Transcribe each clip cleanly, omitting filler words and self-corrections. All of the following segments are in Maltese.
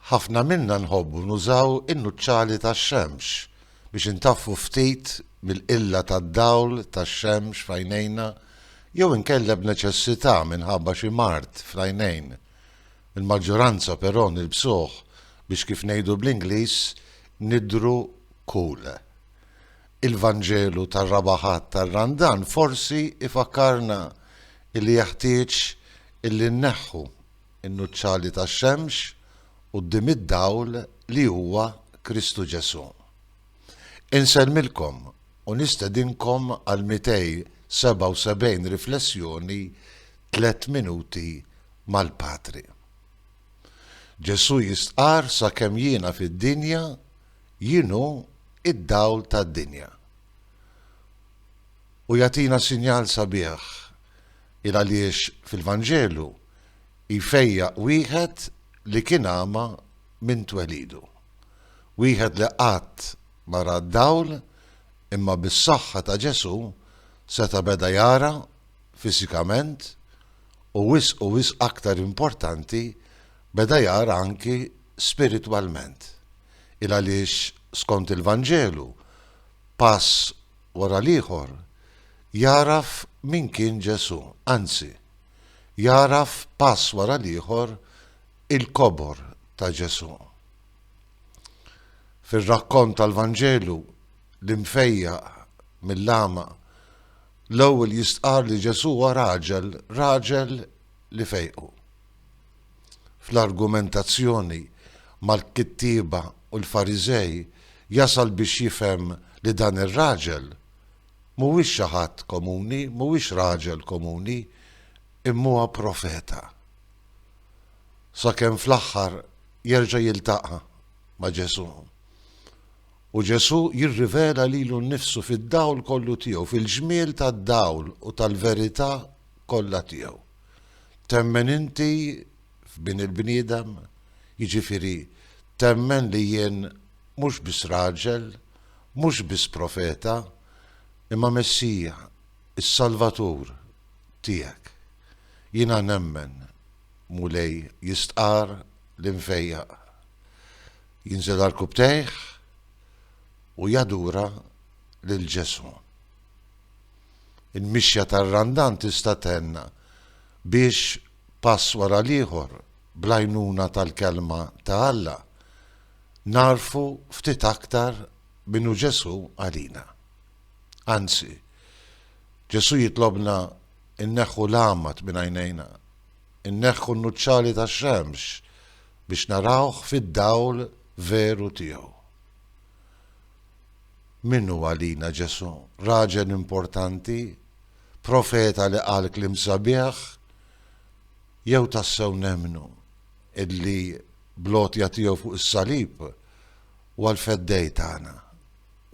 Ħafna minna nħobbu nużaw in-nuċċali tax-xemx biex intaffu ftit mill-qilla tad-dawl tax-xemx f'għajnejna jew inkella b'neċessità minħabba xi mard fl-għajnejn. Il-maġġoranza però nilbsuh biex kif ngħidu bl-Ingliż nidhru cool. Il-Vanġelu tar-Raba' Ħadd tar-Randan forsi ifakkarna illi jeħtieġ illi nneħħu in-nuċċali tax-xemx quddiem id-dawl li huwa Kristu Ġesù. Insellmilkom u nistedinkom għal 277 riflessjoni Tlett Minuti mal-Patri. Ġesù jistqarr sakemm jiena fid-dinja, jien hu id-dawl tad-dinja. U jagħtina sinjal sabiħ il għaliex fil-Vanġelu jfejjaq wieħed li kien għama minn twelidu. Wieħed li qatt ma ra d-dawl imma bis-saħħa ta' Ġesù seta' beda jara fiżikament u wisq u wisq aktar importanti beda jara anki spiritwalment. Il għaliex skont il-Vanġelu pass wara l-ieħor jagħraf min kien Ġesù, anzi, jagħraf pass wara l-ieħor il-kobor ta' Ġesù. Fir-rakkont tal-Vanġelu, l-imfejjaq mill-għama l-ewwel jistqarr li Ġesù huwa raġel, raġel li fejqu. Fl-argumentazzjoni mal-kittieba u l-Fariżej jasal biex jifhem li dan ir-raġel mhuwiex xi ħadd komuni, mhuwiex raġel komuni, imma huwa profeta. Sakemm fl-aħħar jerġa' jiltaqa' ma' Ġesù. U Ġesù jirrivela lilu nnifsu fid-dawl kollu tiegħu, fil-ġmiel tad-dawl u tal-verità kollha tiegħu. Temmen inti f'Bin il-bniedem? Jiġifieri, temmen li jien mhux biss raġel, mhux biss profeta, imma Messija, is-Salvatur tiegħek. Jiena nemmen, Mulej, jistqarr l-imfejjaq. Jinżel għarkupptejh u jadura lil Ġesù. Il-mixja tar-Randan tista' tgħinna biex pass wara l-ieħor, bl-għajnuna tal-Kelma ta' Alla, nagħrfu ftit aktar min hu Ġesù għalina. Anzi, Ġesù jitlobna nneħħu l-għamad minn għajnejna, inneħħu n-nuċċali tax-xemx biex narawh fid-dawl veru tiegħu. Min hu għalina Ġesù? Raġel importanti? Profeta li qal kliem sabiħ? Jew tassew nemmnu illi bl-għotja tiegħu fuq is-salib huwa l-Feddej tagħna,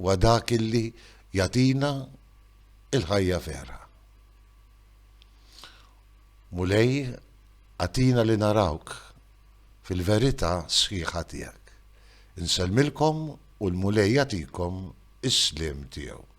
huwa dak illi jagħtina l-ħajja vera? Mulej, agħtina li narawk fil-verità sħiħa tiegħek. Insellmilkom u l-Mulej jagħtikom is-sliem tiegħu.